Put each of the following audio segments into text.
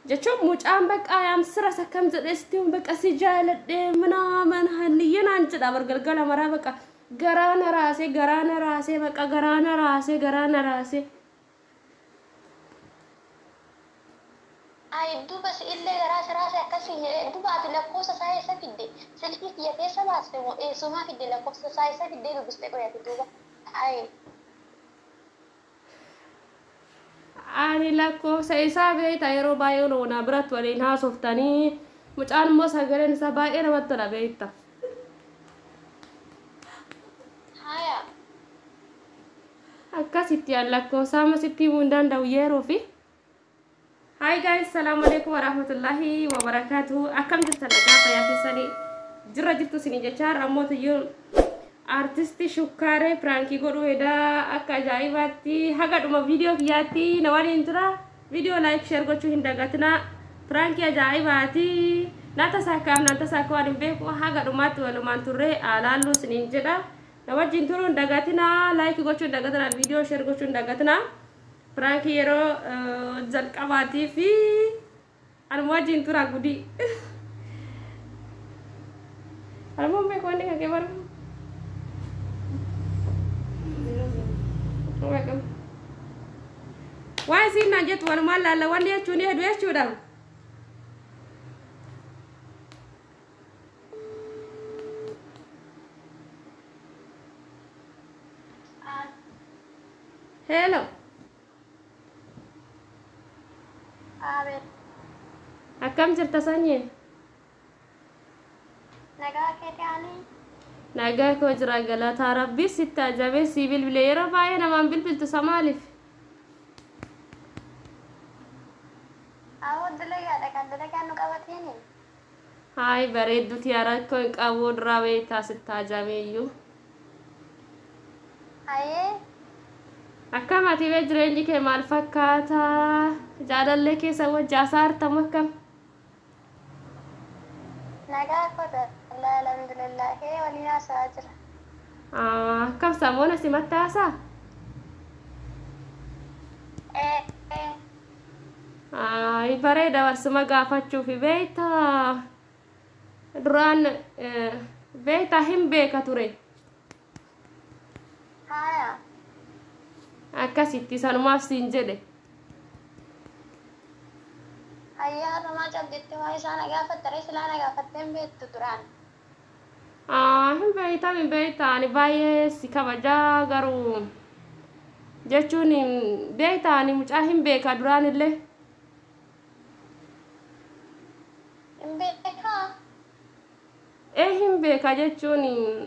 Jechuun mucaan bakka yaamsiras akkam jedhee sitti himu bakka si jaaladhee minaaman hanniyyee naan jedha bar galgala maraa bakka garaa na raasee garaa na raasee bakka garaa na raasee garaa na raasee. Ayi duba si illee garaa si raase akkas siin jedhee duba ati lakkoofsa isaa eessa fidde silkii kiyya keessa baaste moo eessumaa fidde lakkoofsa isaa eessa fiddee dubbiste qoy ati duuba ayi. Ani lakkoofsa isaa beekta yeroo baay'ee na biratti waliin haasoftanii mucaan immoo sagaleen isaa baay'ee namatti tola beekta. Haya. Akkasitti an lakkoofsa amma sitti himuu hin danda'u yeroo fi. Hi guys, assalamu alaikum warahmatullahi wabarakatuh. Akkam jirtan nagaa fayyaa keessanii jirra jirtu isinii jecha har'a ammoo tiyyuu artisti Shukkaaree piraankii godhuu hedaa akka ajaa'ibaatti haga dhuma viidiyoo kiyyaatti na waliin tura. Viidiyoo like share gochuu hin dagatinaa. Piraankii ajaa'ibaati. Na tasaakkaaf na tasaakka waan hin beeku haga dhumaatti walumaan turree alaalluu isiniin jedha. Na wajjin turuu hin dagatinaa. Like gochuu hin dagatinaa. Viidiyoo share gochuu hin dagatinaa. Piraankii yeroo jalqabaatii fi anuma wajjin tura gudii. Anuma hin beeku wanni kan kee bara. Waan isiin naan jettu walumaan laalla wanni jechuun hedu jechuudha. Hello. Abeet. Akkam jirta sanyii? Nagaa keetii ani? Nagaa koo jira galataa rabbii sitti ajabee sii bilbile yeroo baay'ee namaan bilbiltu sa maaliif? Awoo dalagaadha kan dalagaan nu qabateeni. Haay bareeddu tiyaa rakkoo hin qabu duraa beektaa sitti ajabeeyyuu. Hayee. Akkam ati bee jireenyi kee maal fakkaata? Jaalallee keessa wajji hasaartamu akkam? Nagaa koota wallahi alhamdulillah hee waliin haasa'aa jira. Akkam samoona simatti haasaa? Ee. Ay bareeda barsuma gaafachuufi beektaa duraan beektaa hin beeka ture. Haaya. Akkasitti sanumaaf siin jedhe. Hayyee har'a maa cal jettee waa'ee isaa na gaafatta ree silaa na gaafattee hin beektu duraan. Hin beekta hin beekta ani baay'ee si kabajaa garuu jechuun beekta ani mucaa hin beeka duraan illee. Hin beekaa? Ee hin beeka jechuun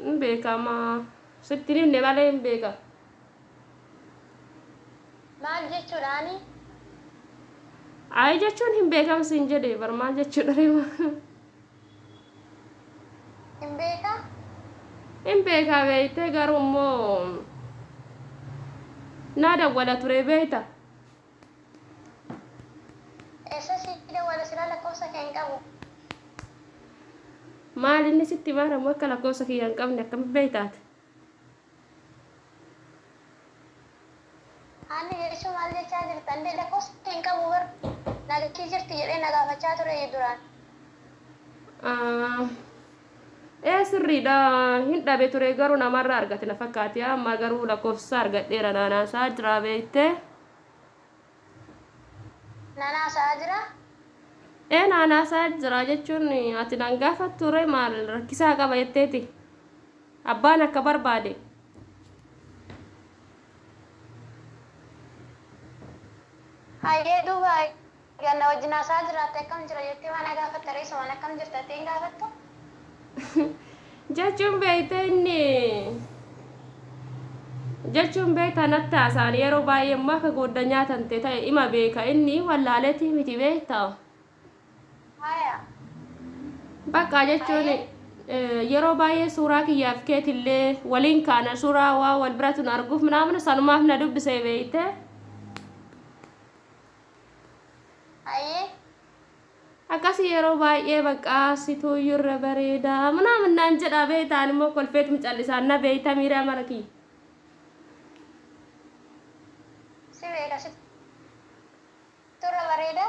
hin beekama sitti hin himne malee hin beeka. Maal jechuudha ani? Ayi jechuun hin beekam siin jedhe bar maal jechuudha reema. Hin beeka? Hin beeka beeytee garuu immoo naa dawwala ture beeyta. Eessa sii dawwala silaa lakkoofsa kee hin qabu. Maal inni sitti maaramu akka lakkoofsa kiyya hin qabne akkamitti beeytaate? Haanni jechuun maal jechaa jirta? Indee lakkoofsa kee hin qabu bar na galchii jirti jedhee na gaafachaa ture duraan. Ee sirriidha hin dhabe ture garuu namarraa argate na fakkaate amma garuu lakkoofsa argadheera naanaasaa jira beektee. Nanaasaa jira? Ee naanaasaa jira jechuun ati naan gaafattu ture maal rakkisaa qaba jetteeti. Abbaan akka barbaade. Hayyee duuba ganna wajjin haasaa jiraatte akkam jira jettee waan na gaafatte ree isumaan akkam jirta jettee hin gaafattu? Jechuun beeyte inni jechuun beekta natti haasa'an yeroo baay'ee immoo akka gooddanyaa tante ta'e ima beeka inni wallaaleetii miti beekta. Haya. Bakka jechuun yeroo baay'ee suuraa kiyyaaf keetillee waliin kaana suuraa waa wal biratti nu arguuf minaamin sanumaaf na dubbisee beeyte. Hayyee. Akkasii yeroo baay'ee bakka situu irra bareeda minaamin naan jedha beektaan immoo kolfeetum callisaan na beeyta miira mara kiyya. Si beeka situ irra bareeda?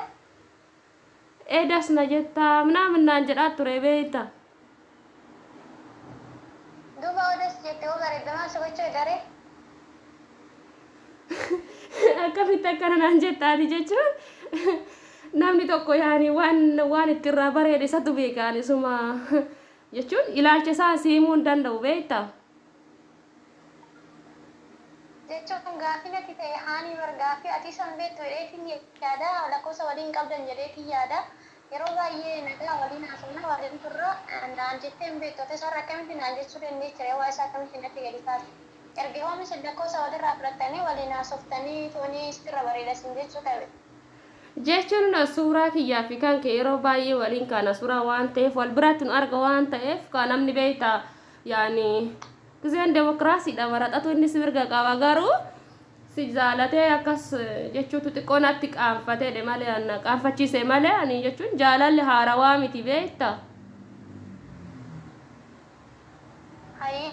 Eedas na jettaa minaamin naan jedhaa ture beekta. Duuba odas jettee hoo bareedamaa si gochuu daree? Akkamitti akkana naan jettaati jechuun namni tokko yaani waan itti irraa bareede isatu beeka, ani suma jechuun ilaalcha isaa si himuu hin danda'u beekta. Jechuun gaafii natti ta'e haanii bar gaafii ati isan beektu jedheetiin yaada, lakkoofsa waliin qabdan jedheetiin yaada. Yeroo baay'ee nagaa waliin haasofna, waliin turra, naan jettee hin beektu. Ati isarra akkamitti naan jechuu dandeecha? Waa isaa akkamitti natti gadi kaasa? Erga hoomi lakkoofsa walirraa fudhattanii waliin haasoftanii toonii sirra bareeda sin jechuu qabe. Jechuun suuraa kiyyaa fi kan kee yeroo baay'ee waliin kaana suuraa waan ta'eef, wal biratti nu arga waan ta'eef, kan namni beekta yaani giseen demokiraasiidha maraxatu innis mirga qaba, garuu si jaalatee akkas jechuutu xiqqoo natti qaanfateedhe malee, anna qaanfachiise malee, ani jechuun jaalalli haarawaa miti beekta. Hayii.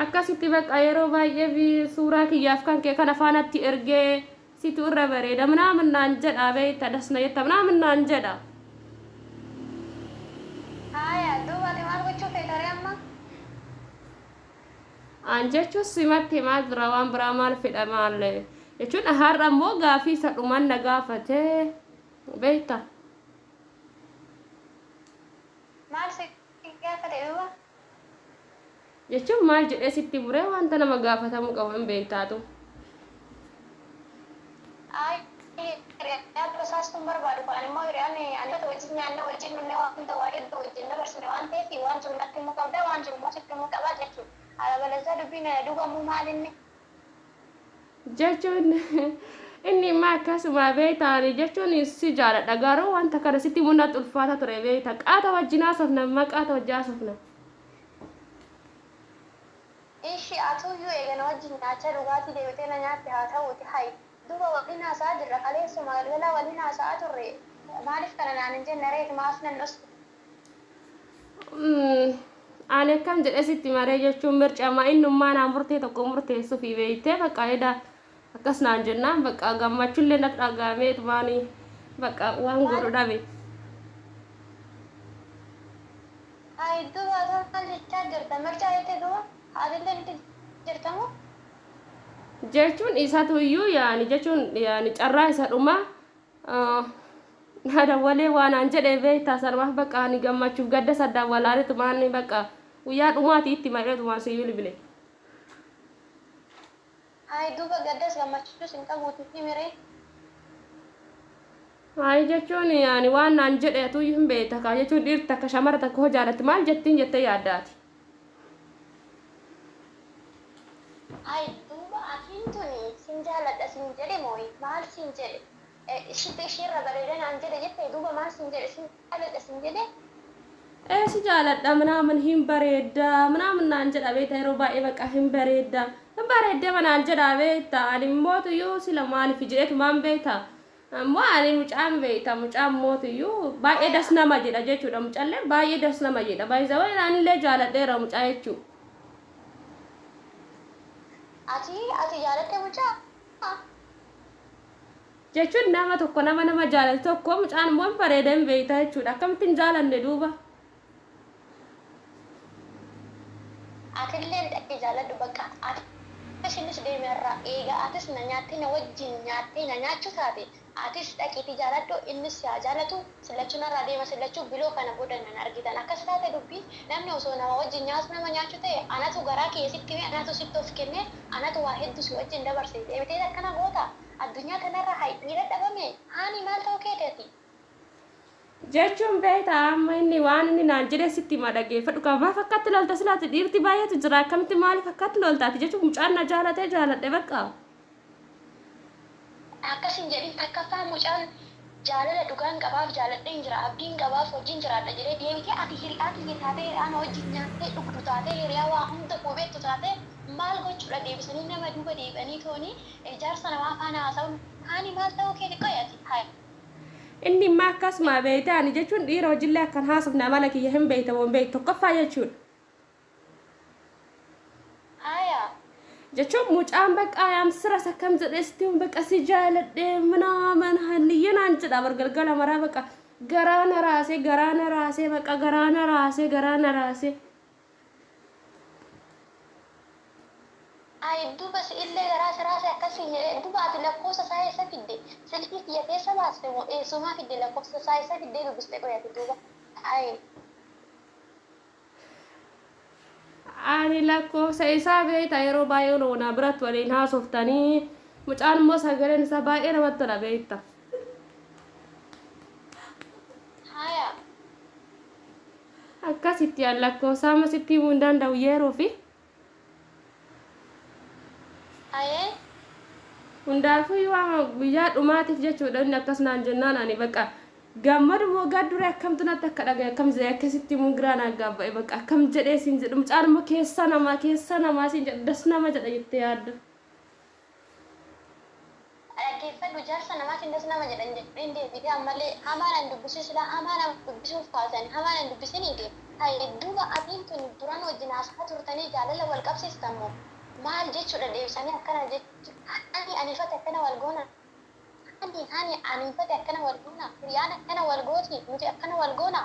Akkasitti bakka yeroo baay'ee suuraa kiyyaaf kan kee kana faanatti ergee situ irra bareeda minaamin naan jedha beekta, dasna jetta minaamin naan jedha. Haya, duuba ati maal gochuu feetaree amma? An jechuun simatti himaa jira, waan biraa maal fedha maal jechuun har'a immoo gaafii isa dhuman na gaafatee beekta. Maal si gaafate duuba? Jechuun maal jedhee sitti muree, wanta nama gaafatamuu qabu hin beektaatu. Ay, hiriyaa basaastuu barbaadu kan immoo hiriyaan ani wajjin nyaanna, wajjin dhumne, waan hunda waa hedduu wajjin dabarsine waan ta'eef, waan jiru natti himuu qabda, waan jiru immoo sitti himuu qaba jechuudha. Alabalazaa dubbiin duuba maal inni? Jechuun inni immoo akkasuma beektaani jechuun si jaaladha, garuu wanta kana sitti himuu natti ulfaata ture beekta, qaata wajjin haasofna, maqaata wajjin haasofna. Ishi atuyyuu eegana wajjin nyaachaa dhugaatii deebitee na nyaatte haa ta'uuti, hayi. Duuba waliin haasa'aa jirra, kaleessuma galgala waliin haasa'aa turre, maaliif kana naan hin jenne reeti, maaf nan dhostu? Ani akkam jedhee sitti maree, jechuun mircama innummaa naan murtee tokko murteessuufi beektee, bakka eda akkas naan jennaan bakka gammachuullee natti dhaga'amee tumaanii bakka waan godhu dhabe. Hayi, duuba ati maal jechaa jirta? Mircaa jettee duuba atillee nuti jirtamoo? Jechuun isatu iyyuu yaani jechuun yaani carraa isa dhumaa na dawwalee waan aan jedhee beektaa, sanumaaf bakka ani gammachuuf gadda saddaan walaalee tumaanii bakka guyyaa dhumaati itti maree tumaan si bilbile. Hayi, duuba gaddas gammachuus hin qabuuti himiree. Hayi, jechuun yaani waan naan jedhe atuyyuu hin beekta kaa, jechuun dhiirti takka shamara takka hoo jaalatti maal jettiin jettee yaaddaati. Hayi, duuba atiin tuni sin jaaladha sin jedhe mooyi, maal sin jedhe? Ishitti ishiirra bareeda naan jedhe jettee, duuba maal sin jedhe, sin jaaladha sin jedhe? Ee, si jaaladha minaamin, hin bareedda minaamin naan jedha beekta, yeroo baay'ee bakka hin bareedda hin bareedda naan jedha beekta, ani mootuyyuu sila maaliif jedheetumaan beekta, ammoo ani mucaan beekta, mucaan mootuyyuu baay'ee das nama jedha jechuudha, mucaallee baay'ee das nama jedha, baay'ee anillee jaaladheera mucaa jechuudha. Ati jaalatte mucaa? Jechuun nama tokko nama jaalatu tokko, mucaan immoo hin bareeda hin beekta jechuudha, akkamitti hin jaalanne duuba. Atillee dhaqee jaaladhu bakka ati ishinis deeme irraa eega atis na nyaattee na wajjin nyaattee na nyaachuu taate, atis dhaqiitii jaaladhu, innis haa jaalatu, sillachuu narraa deema, sillachuu biloo kana booda nan argitan akkas taate dubbii. Namni osoo nama wajjin nyaatu nama nyaachuu ta'e, anatu garaa kee sitti hime, anatu sitti of kenne, anatu waa hedduu si wajjin dabarse, deebitee akkana goota? Addunyaa kanarra hay dhiira dhabame, haani maal ta'uu keetati? Jechuun beektaa, amma inni waan inni naan jedhe sitti hima, dhaggeeffadhu qaba. Maaf akkatti lolta silaati, dhiirti baay'eetu jira, akkamitti maaliif akkatti loltaati? Jechuun mucaan na jaalatee jaaladhe bakka. Akkas hin jedhin. Takkaffaa mucaan jaalala dhugaan qabaaf, jaaladheen jira, abdiin qabaaf, wajjin jiraadha jedhee, deebitee ati hiriyaa kiyya taatee, hiriyaa na wajjin nyaattee dhugdu taatee, hiriyaa waa hunda koo beektu taatee, maal gochuudha deebisanii nama duuba deebi'anii toonii ijaarsa namaa faana haasa'uun, haani maal ta'uu keeti qoyati haa? Inni immoo akkasuma beektaa, ani jechuun dhiira wajjillee akkan haasofne amala kiyya hin beekta, waan beektu tokkoffaa jechuudha. Haya. Jechuun mucaan bakka yaamsiras akkam jedhee sitti bakka si jaaladhee minaaman hanniyyee naan jedha bar galgala maraa bakka garaa na raasee garaa na raasee bakka garaa na raasee garaa na raasee. Ay duuba si illee garaa si raasee akkasii jedhee duuba ati lakkoofsa isaa eessa fidde? Silkii kiyya keessa baaste moo eessumaa fidde lakkoofsa isaa eessa fiddee dubbiste qoyate duuba? Ay. Ani lakkoofsa isaa beekta yeroo baay'ee na biratti waliin haasoftanii mucaan immoo sagaleen isaa baay'ee namatti tola beekta. Haya. Akkasitti an lakkoofsa amma sitti himuu hin danda'u yeroo fi Ayee. Hundaafuu yoo guyyaa dhumaatiif jechuudha inni akkas naan jennaan ani bakka gammadu moo gaddure akkamtu natti akka dhagaye akkam jedhee akkasitti immoo giraa naan gaabba'e bakka akkam jedhee siin jedhu mucaan immoo keessa namaa siin jedhu das nama jedha jettee yaadda. Dhaggeeffadhu jaarsa namaatiin das nama jedhan jedheen deebitee ammallee hamaa nan dubbisuu silaa hamaa nama dubbisuuf kaasan hamaa nan dubbisiniiti. Hayi duuba atiin tun duran wajjin haasaa turtanii jaalala wal qabsiistan moo maal jechuudha deebisanii akkana jechuudha. Ani anifate akkana wal goona. Ani ani anifate akkana wal goona. Hiriyaan akkana wal gooti nuti akkana wal goona.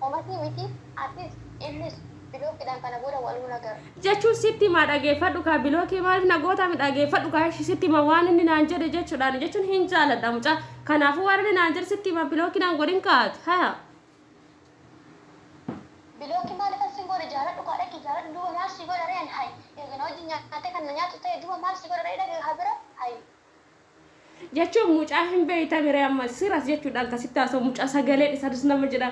Homatii miti atis innis bilookiidhaan kana booda waluu nagaru. Jechuun sitti himaa dhageeffadhu kaa bilookii maaliif na goota mi dhageeffadhu kaa ishii sitti hima waan inni naan jedhe jechuudhaan jechuun hin jaaladha mucaa kanaafuu waan inni naan jedhe sitti hima bilookii naan godhin kaati haya. Bilookii maaliif sin godhe jaaladhu kaa dhaqi jaaladhu duuba maal si godha reen hay eegana hojii nyaatee kan na nyaatu ta'e duuba maal si godha ree dhaqi haa bira hay. Jechuun mucaa hin beeytamire amma siras jechuudhaan kasitti haasa'u mucaa sagaleen isaa das nama jedha.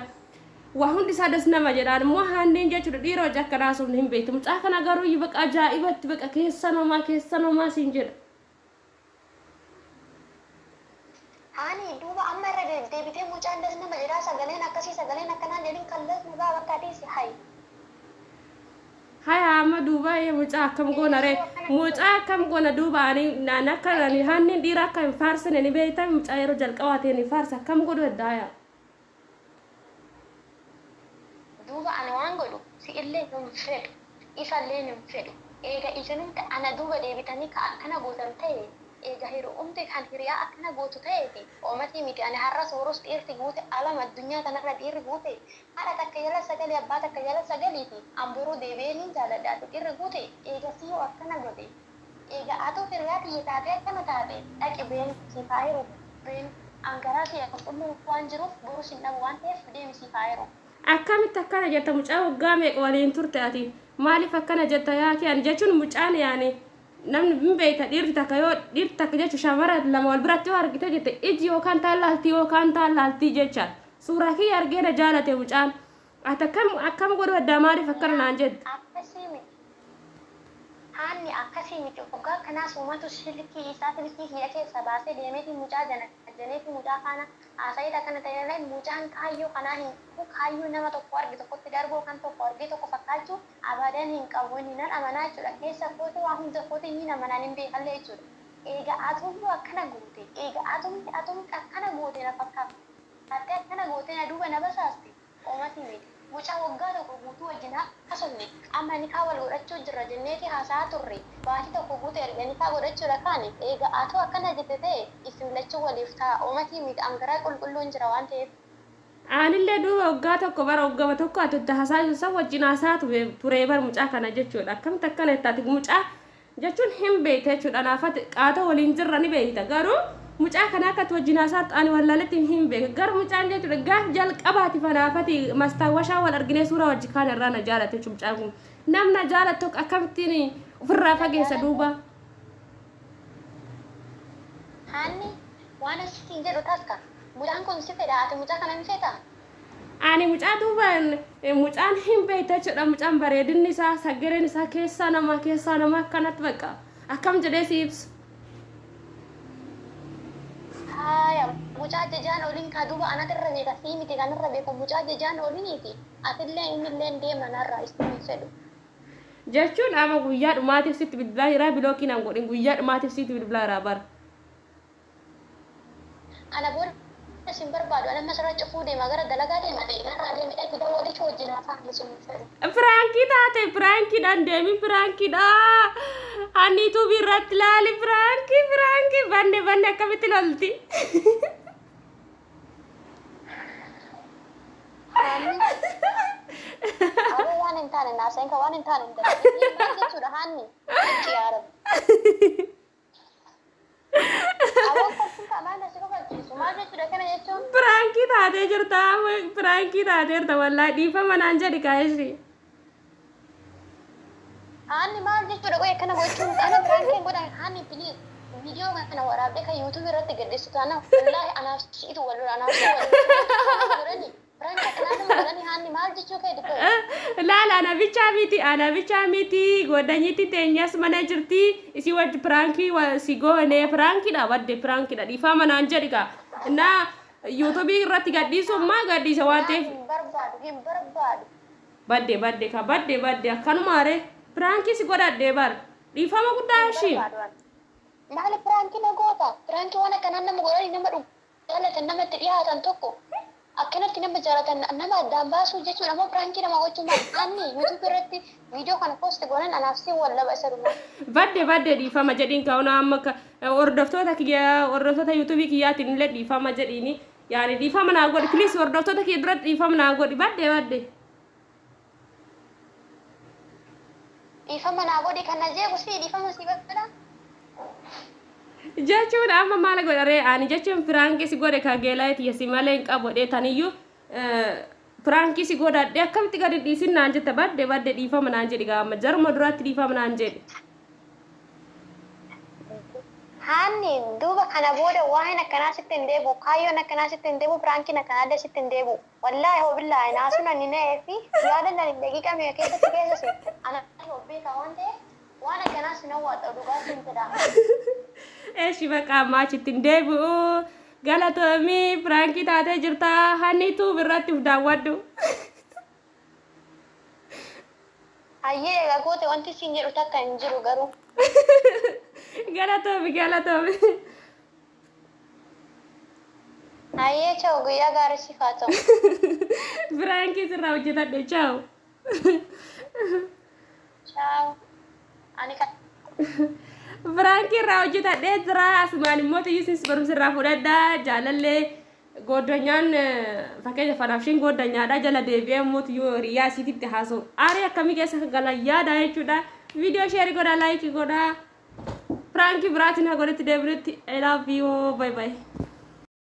Waa hundi isaa das nama jedhaan immoo haanneen jechuudha dhiira hojii akka haasofne hin beektu. Mucaa kana garuu bakka ajaa'ibatti bakka keessa namaa siin jedha. Haani duuba amma irra deebitee mucaan das nama jedhaa sagaleen akkasii sagaleen akkanaa jedhin kan das nama bakka dhiisi hay. Haya amma duuba mucaa akkam goona ree mucaa akkam goona duuba ani naan akka ani haanneen dhiira akka hin faarsine ni beekta mucaa yeroo jalqabaa ta'e ni faarsa akkam godhu edda haya. Duuba ani waan godhu si illee hin fedhu isallee hin fedhu eega isinumti ana duuba deebitanii ka akkana gootan ta'e eega hiri'umti kan hiriyaa akkana gootu ta'eeti oomatii miti ani har'as borus dhiirti guute alama addunyaa kanarra dhiirri guute haadha takka jala sagalee abbaa takka jala sagaleeti an boruu deebi'ee niin jaaladha ati dhiirri guute eega siyoo akkana godhe eega atuu hiriyaa kiyya taatee akkana taate dhaqi been siif haa hiru been an garaa kiyya qulqulluu waan jiruuf borus hin dhabu waan ta'eef deemi siif haa hiru. Akkamitti akkana jetta mucaa waggaa meeqa waliin turte ati maaliif akkana jetta yaa kee ani jechuun mucaan yaani namni hin beekta dhiirri takka yoo dhiirri takka jechuun shamara lama wal biratti yoo argite jette iji yookaan taallaaltii yookaan taallaaltii jecha suuraa kiyya argee na jaalate mucaan ati akkam akkam godhu addaa maaliif akkana naan jette. Akkasii miti. Haanni akkasii miti. Waggaa akkanaa suumatu silkii isaa silkii kiyya keessa baasee deemeeti mucaa jana janeeti mucaa faana haasa'eet akkana ta'e mucaan kaayyoo kanaa hin qabu kaayyoo nama tokko arge tokkotti darbuu kan tokko arge tokko fakkaachuu abadan hin qabu inni nan amanaa jechuudha. Keessa kooti waa hunda kooti inni amanaan hin beekallee jechuudha. Eega atumtuu akkana goote eega atumti atumti akkana goote na fakkaata. Hattee akkana goote na duuba na basaaste oomatii miti. Mucaa waggaa tokko guutuu wajjin haasofne amma nikaa wal godhachuu jirra jenneeti haasa'aa turre baatii tokko guutuu erga nikaa godhachuudha kaane eega atuu akkana jette ta'e isin lachuu waliif ta'a oomatii miti an garaa qulqulluun jira waan ta'eef. Anillee duuba waggaa tokko bara waggaa tokko ati itti haasaa isa wajjin haasaa ture bara mucaa kana jechuudha. Akkamitti akkana itti mucaa jechuun hin beekte jechuudha. Naafati qaata waliin jirra ni beekta garuu mucaa kana akka wajjin haasaa ani wallaaletti hin beeku. Garuu mucaan jechuudha gaaf jalqabaati fanaafati mastaawwashaa wal arginee suuraa wajji kaan irraa na jaalate jechuudha mucaan kun. Namna jaalatu tokko akkamittiin ofirraa fageessa duuba. Haanni waan asiin jedhu taska mucaan kun si fedha ati mucaa kana hin feetaa? Ani mucaa duuba mucaan hin beekte jechuudha. Mucaan bareedinni isaa sagaleen isaa keessaa namaa akkanatti bakka akkam jedhee si ibsu. Haya mucaa jajaan oliin kaa duuba anatu irra beeka sii miti kan irra beeku mucaa jajaan oliiniiti atillee innillee deema narraa isin hin fedhu. Jechuun amma guyyaa dhumaatiif sitti bilbilaa jira bilookii naan godhin guyyaa dhumaatiif sitti bilbilaa jira bara. Kana booda Isin barbaadu ani amma sirra cufuu deema, gara dalagaa deema, narraa deemi, dhaqi dawwalichi wajjin haasa'an sun fedhu. Prankii taate, prankiidhaan deemi, prankiidha. Ani YouTube irratti ilaali, prankii prankii banne banne akkamitti lolti. Haanni aboo waan hin taane naasa'in ka waan hin taane hin dalagin maal jechuudha haanni itti yaa Rabbi. Aboo kolfuun ka maal asi kofalchiisu, maal jechuudha kana jechuun? Prankii taatee jirta, prankii taateerta, wallaahi dhiifama naan jedhi kaayeshi. Haanni maal jechuudha qoy akkana gochuun kana prankiin godhan? Haanni, please, viidiyoo kana waraabdee kan YouTube irratti gadhiisu taana wallaahi anaaf si'itu wal lola, anaaf si'u wal lola godhani, prankii akkanaa nama godhani. Haanni, maal jechuu kee dikkoo? Laala, ana bichaa miti, ana bichaa miti, goddanyitti teenyas mana jirti, isii wajji prankii si goone, prankiidha badde, prankiidha, dhiifama naan jedhi kaa. Innaa YouTube irratti gadhiisu ammaa gadhiisa waan ta'eef. Hin barbaadu, hin barbaadu. Badde badde ka badde badde, akkanumaare prankii si godhadhe bar, dhiifama guddaa ishii. Maali prankii na goota? Prankii waan akkanaa nama godhani, nama jaalatan, nama itti dhiyaatan tokko akkanatti nama jaalatan nama addaan baasuu jechuudha moo prankii nama gochuu maal? Anni YouTube irratti viidiyoo kana post godhan anaaf si wal laba isa dhuma. Badde badde, dhiifama jedhiin kaa'una amma hordoftoota kiyya, hordoftoota YouTube kiyyaatiin illee dhiifama jedhiini, yaani dhiifama naa godhi please, hordoftoota kiyya duratti dhiifama naa godhi, badde badde. Dhiifama naa godhi kan na jeequ si dhiifama si godha. Jechuun amma maal godharee ani? Jechuun prankii si godhe ka geelaa tiyya si malee hin qabu dhee, taniyyuu prankii si godhadhe, akkamitti gadi dhiisin naan jetta? Badde badde, dhiifama naan jedhi gaa, amma jaruma duraatti dhiifama naan jedhi. Haanni, duuba kana booda waa'een akkanaa sitti hin deebi'u, kaayyoon akkanaa sitti hin deebi'u, prankiin akkanaa illee sitti hin deebi'u. Wallaahi hobillaahi naasuun ani na'ee fi yaada ani daqiiqa meeqa keessatti keessa si ana beekaa waan ta'eef waan akkanaa si nawwaadha, dhugaa siin jedha. Eeshi, baqa ammaa achitti hin deebi'u. Galatoomii, prankii taatee jirta, hanniitu irratti uf daawwadhu. Hayyee, egaa goote, wanti siin jedhu takka hin jiru garuu. Galatoomi, galatoomi. Hayyee, cha'u, guyyaa gaarii siif haa ta'u. Prankii sirraa hojjetadhe, chaawu. Chaawu. Ani kan. Prankii irraa hojjetadhee jira. Asumaan immoo xiyyisis barumsa irraa fudhadhaa. Jaalallee gooddanyaan, fakkeenya fanaaf isheen gooddanyaadha, jala deebi'ee immoo tiyyuu hiriyaa isiititti haasa'u. Aarii akkamii keessa akka galan yaada jechuudha. Viidiyoo share godhaa, like godhaa. Prankii biraatiin haa godhetti deebinutti. I love you. Bye bye.